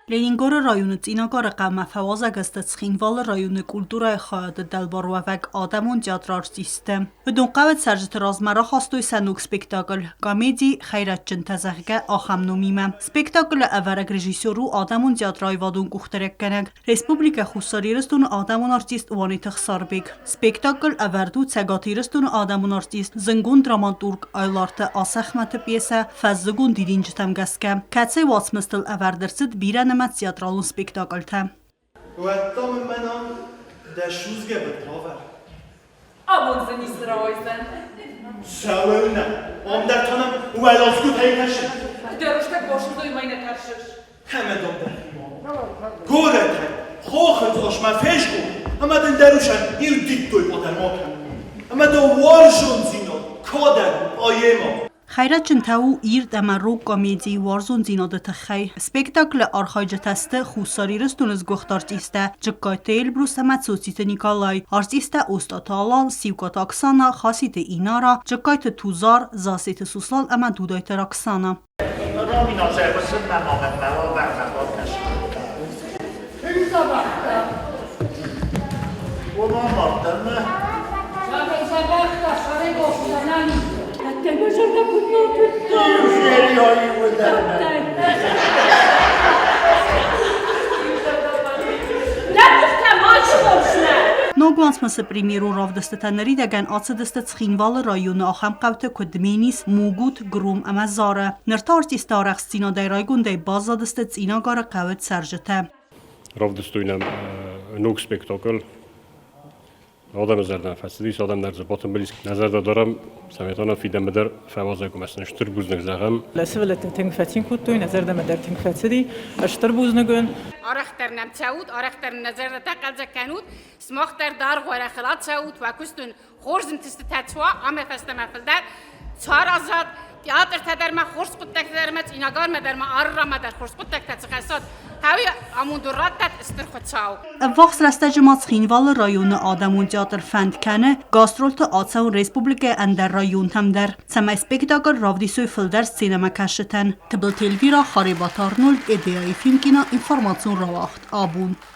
Ленингоры районы Цъинагары хъӕумӕ фӕуазӕг сты Цхинвалы районы культурӕйы хайады дӕлбаруӕвӕг адӕмон театры артисттӕ. Уыдон хъӕуы цӕрджыты размӕ рахастой сӕ ног спектакль комеди «Хӕйрӕджджынтӕ», зӕгъгӕ, ахӕм номимӕ. Спектаклы ӕвӕрӕг режиссер у адӕмон театры аивадон къухдарӕггӕнӕг, Республикӕ Хуссар Ирыстоны адӕмон артист Уаниты Хсарбег. Спектакль ӕвӕрд у Цӕгат Ирыстоны адӕмон артист, зынгонд драматург Айларты Асӕхмӕты пьесӕ «Фӕззыгон дидинджытӕм» гӕсгӕ, кӕцыйы уацмыстыл ӕвӕрд ӕрцыд бирӕнымӕц театралон спектакльтӕ. Уӕдта мын мӕнӕн дӕ судзгӕ быдтавӕр. Абон дзы ницы рауайдзӕн. Цӕуылнӕ? Ам дӕр та нӕм уӕлазгуытӕй кӕсы. Дӕ рӕстӕг басудзой мӕй нӕ тӕрсыс. Ӕмӕ дон дӕхимӕ. Горӕтӕй, хохы цъусмӕ фезгъор, ӕмӕ дын дӕ русӕн иу дидтой къодӕр ма кӕн. Ӕмӕ дӕ уарзондзинад кадӕг поэма. Хӕйрӕджджынтӕ у ирд ӕмӕ рог комедийы уарзондзинады тыххӕй. Спектаклы архайджытӕ сты Хуссар Ирыстоны сгуыхт артисттӕ Джыккайты Эльбрус ӕмӕ Цоциты Николай, артисттӕ Остъаты Алан, Сиукъаты Оксана, Хаситы Инара, Джыккайты Тузар, Засеты Суслан ӕмӕ Дудайты Роксана. Ног уацмысы премьерон равдыстытӕ ныридӕгӕн ацыдысты Цхинвалы районы ахӕм хъӕуты, куыд Дменис, Мугут, Гром ӕмӕ Зара. Ныр та артисттӕ арӕхстдзинадӕй райгондӕй баззадысты Цъинагары хъӕуы цӕрджытӕ. Равдыстой нӕм ног спектакль. Адӕмы зӕрдӕмӕ фӕцыдис, адӕм дӕр дзы батымбыл ис. Нӕ зӕрдӕ дарӕм, цӕмӕй та нӕ фидӕнмӕ дӕр фӕуазӕг ӕмӕ сын стыр бузныг зӕгъӕм. Сывӕллӕттӕ тынг фӕцин кодтой, нӕ зӕрдӕмӕ дӕр тынг фӕцыди. Стыр бузныг уын. Арӕхдӕр нӕм цӕут, арӕхдӕр нӕ зӕрдӕтӕ хъӕлдзӕг кӕнут, сымах дӕр даргъ уӕрӕхыл ацӕут, уӕ куыст уын хорз ӕнтыстытӕ цуа ӕмӕ фӕстӕмӕ фылдӕр саразат, театртӕ дӕр ма хорз хъуыддӕгтӕ дӕр ма Цъинагармӕ дӕр ма Аррамӕ дӕр хорз хъуыддӕгтӕ цы хӕссат, хъӕуы амонд раттат Стыр Хуыцау. Ӕввахс рӕстӕджы ма Цхинвалы районы адӕмон театр фӕнд кӕны гастролты ацӕуын республикӕйы ӕндӕр районтӕм дӕр, цӕмӕй спектакль равдисой фылдӕр сценӕмӕкӕсджытӕн. Тыбылты Эльвира, Харебаты Арнольд, Эдеа Ефимкина, информацион рауагъд абон.